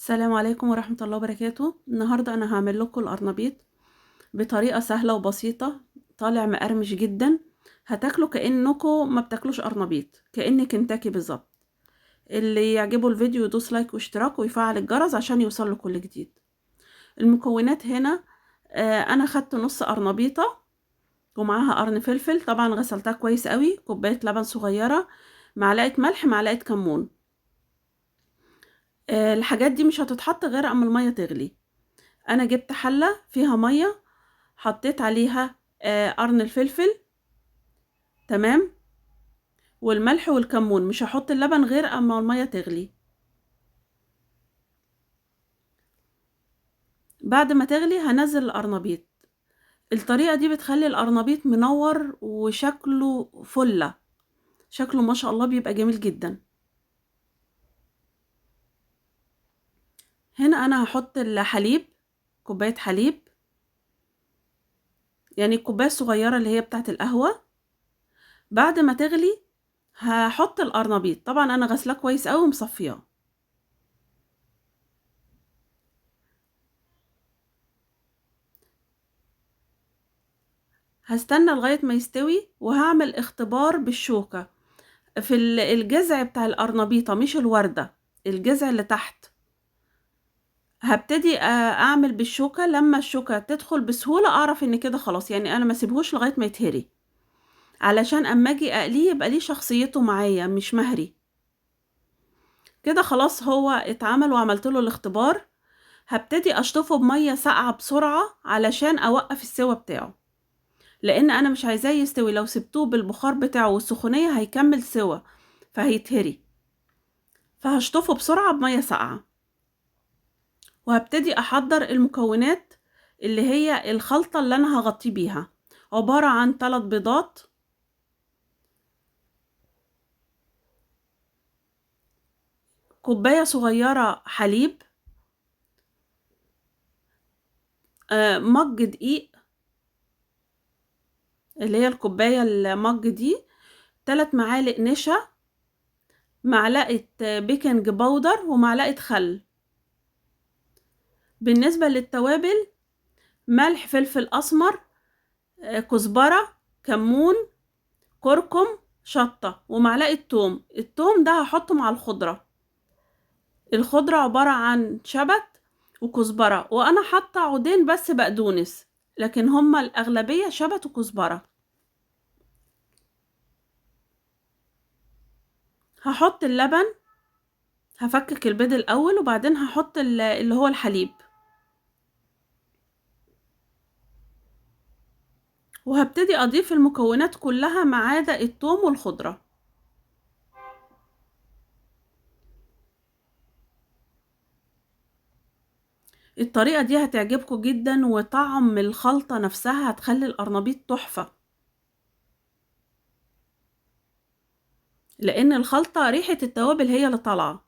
السلام عليكم ورحمة الله وبركاته. النهاردة أنا هعمل لكم القرنبيط بطريقة سهلة وبسيطة، طالع مقرمش جدا، هتاكلوا كأنكم ما بتاكلوش قرنبيط، كأن كنتاكي بالظبط. اللي يعجبه الفيديو يدوس لايك واشتراك ويفعل الجرس عشان يوصل له كل جديد. المكونات هنا أنا خدت نص قرنبيطة ومعاها قرن فلفل، طبعا غسلتها كويس قوي، كوباية لبن صغيرة، معلقة ملح، معلقة كمون. الحاجات دي مش هتتحط غير اما المية تغلي. انا جبت حلة فيها مية، حطيت عليها قرن الفلفل، تمام، والملح والكمون. مش هحط اللبن غير اما المية تغلي. بعد ما تغلي هنزل القرنبيط. الطريقة دي بتخلي القرنبيط منور وشكله فلة، شكله ما شاء الله بيبقى جميل جدا. هنا انا هحط الحليب، كوباية حليب، يعني الكوباية الصغيرة اللي هي بتاعت القهوة. بعد ما تغلي هحط القرنبيط، طبعا انا غسلاه كويس قوي ومصفياه. هستنى لغاية ما يستوي، وهعمل اختبار بالشوكة في الجذع بتاع القرنبيطة، مش الوردة، الجذع اللي تحت. هبتدي اعمل بالشوكة، لما الشوكة تدخل بسهولة اعرف ان كده خلاص، يعني انا ما سيبهوش لغاية ما يتهري، علشان اما اجي اقليه يبقى ليه شخصيته معايا مش مهري. كده خلاص هو اتعمل وعملت له الاختبار. هبتدي اشطفه بمية ساقعة بسرعة علشان اوقف السوا بتاعه، لان انا مش عايزاه يستوي. لو سبتوه بالبخار بتاعه والسخونية هيكمل سوا فهيتهري، فهشطفه بسرعة بمية ساقعة. وهبتدي احضر المكونات اللي هي الخلطة اللي انا هغطيه بيها، عبارة عن 3 بيضات، كوباية صغيرة حليب، مج دقيق اللي هي الكوباية المج دي، 3 معالق نشا، معلقة بيكنج باودر، ومعلقة خل. بالنسبة للتوابل، ملح، فلفل أسمر، كزبرة، كمون، كركم، شطة، ومعلقة توم. التوم ده هحطه مع الخضرة. الخضرة عبارة عن شبت وكزبرة، وأنا حاطة عودين بس بقدونس، لكن هما الأغلبية شبت وكزبرة. هحط اللبن، هفكك البيض الأول وبعدين هحط اللي هو الحليب، وهبتدي أضيف المكونات كلها ما عدا التوم والخضرة. الطريقة دي هتعجبكم جدا، وطعم الخلطة نفسها هتخلي القرنبيط تحفة، لأن الخلطة ريحة التوابل هي اللي طالعة.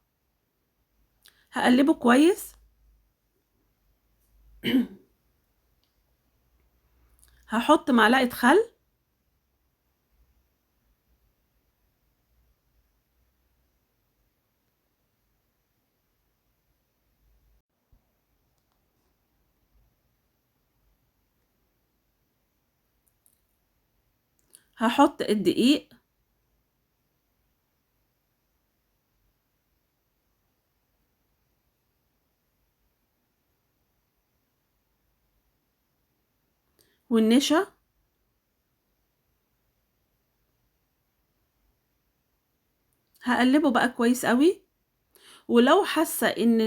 هقلبه كويس. هحط معلقة خل، هحط الدقيق، والنشا، هقلبه بقى كويس قوي. ولو حاسه ان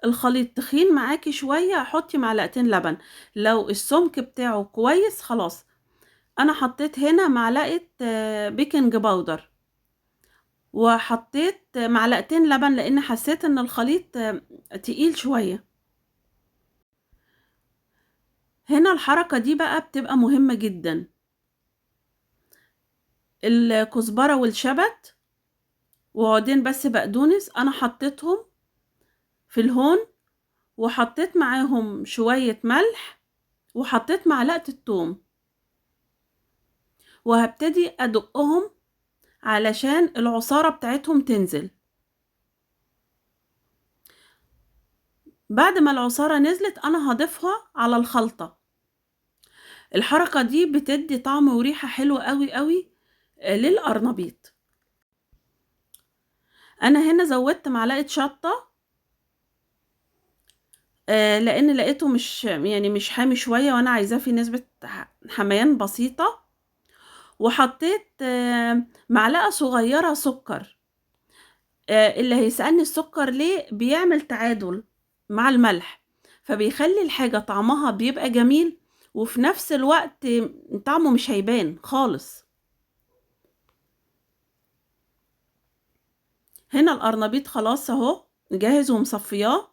الخليط تخين معاكي شويه حطي معلقتين لبن، لو السمك بتاعه كويس خلاص. انا حطيت هنا معلقه بيكنج باودر، وحطيت معلقتين لبن لان حسيت ان الخليط تقيل شويه. هنا الحركة دي بقى بتبقى مهمة جدا. الكزبرة والشبت وعودين بس بقدونس انا حطيتهم في الهون، وحطيت معاهم شوية ملح، وحطيت معلقة الثوم، وهبتدي ادقهم علشان العصارة بتاعتهم تنزل. بعد ما العصارة نزلت انا هضيفها على الخلطة. الحركة دي بتدي طعم وريحة حلوة قوي قوي للقرنبيط. انا هنا زودت معلقة شطة لان لقيته مش يعني مش حامي شوية، وانا عايزاه في نسبة حميان بسيطة. وحطيت معلقة صغيرة سكر. اللي هيسألني السكر ليه، بيعمل تعادل مع الملح، فبيخلي الحاجة طعمها بيبقى جميل، وفي نفس الوقت طعمه مش هيبان خالص. هنا القرنبيط خلاص اهو جاهز ومصفياه.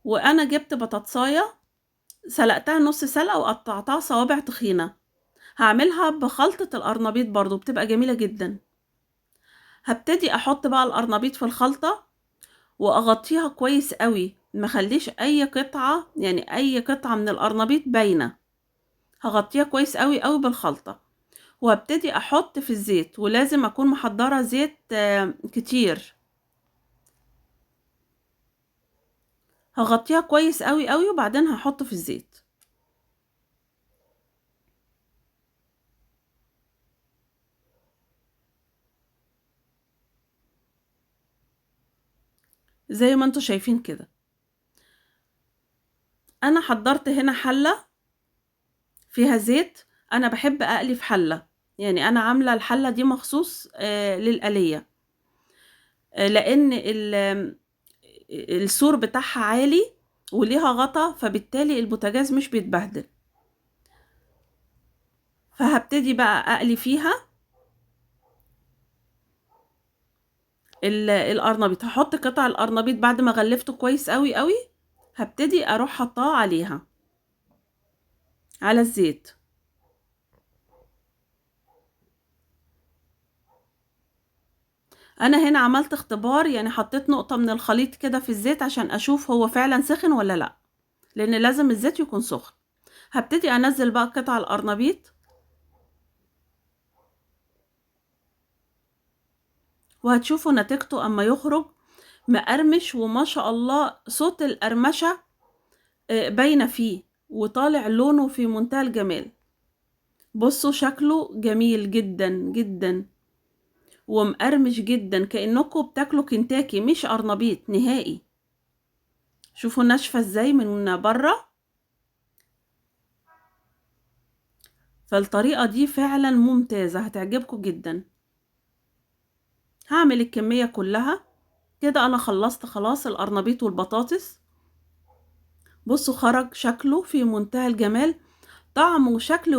وانا جبت بطاطسايه سلقتها نص سلقه وقطعتها صوابع تخينة، هعملها بخلطه القرنبيط برضو، بتبقى جميلة جدا. هبتدي احط بقى القرنبيط في الخلطة واغطيها كويس قوي، ما اخليش اي قطعه، يعني اي قطعه من القرنبيط باينة. هغطيها كويس قوي قوي بالخلطه، وهبتدي احط في الزيت، ولازم اكون محضرة زيت كتير. هغطيها كويس قوي قوي وبعدين هحطه في الزيت. زي ما انتوا شايفين كده. انا حضرت هنا حلة فيها زيت. انا بحب اقلي في حلة، يعني انا عاملة الحلة دي مخصوص للقلية، لان السور بتاعها عالي وليها غطا، فبالتالي البوتاجاز مش بيتبهدل. فهبتدي بقى اقلي فيها القرنبيط. هحط قطع القرنبيط بعد ما غلفته كويس قوي قوي، هبتدي اروح حطاه عليها على الزيت. انا هنا عملت اختبار، يعني حطيت نقطة من الخليط كده في الزيت عشان اشوف هو فعلا سخن ولا لا، لان لازم الزيت يكون سخن. هبتدي انزل بقى قطع القرنبيط، وهتشوفوا نتيجته اما يخرج مقرمش، وما شاء الله صوت القرمشة باينة فيه، وطالع لونه في منتهى الجمال. بصوا شكله جميل جدا جدا ومقرمش جدا، كأنكم بتاكلوا كنتاكي مش قرنبيط نهائي. شوفوا ناشفة ازاي من بره. فالطريقة دي فعلا ممتازة، هتعجبكم جدا. هعمل الكمية كلها كده. انا خلصت خلاص القرنبيط والبطاطس. بصوا خرج شكله في منتهى الجمال، طعم وشكل.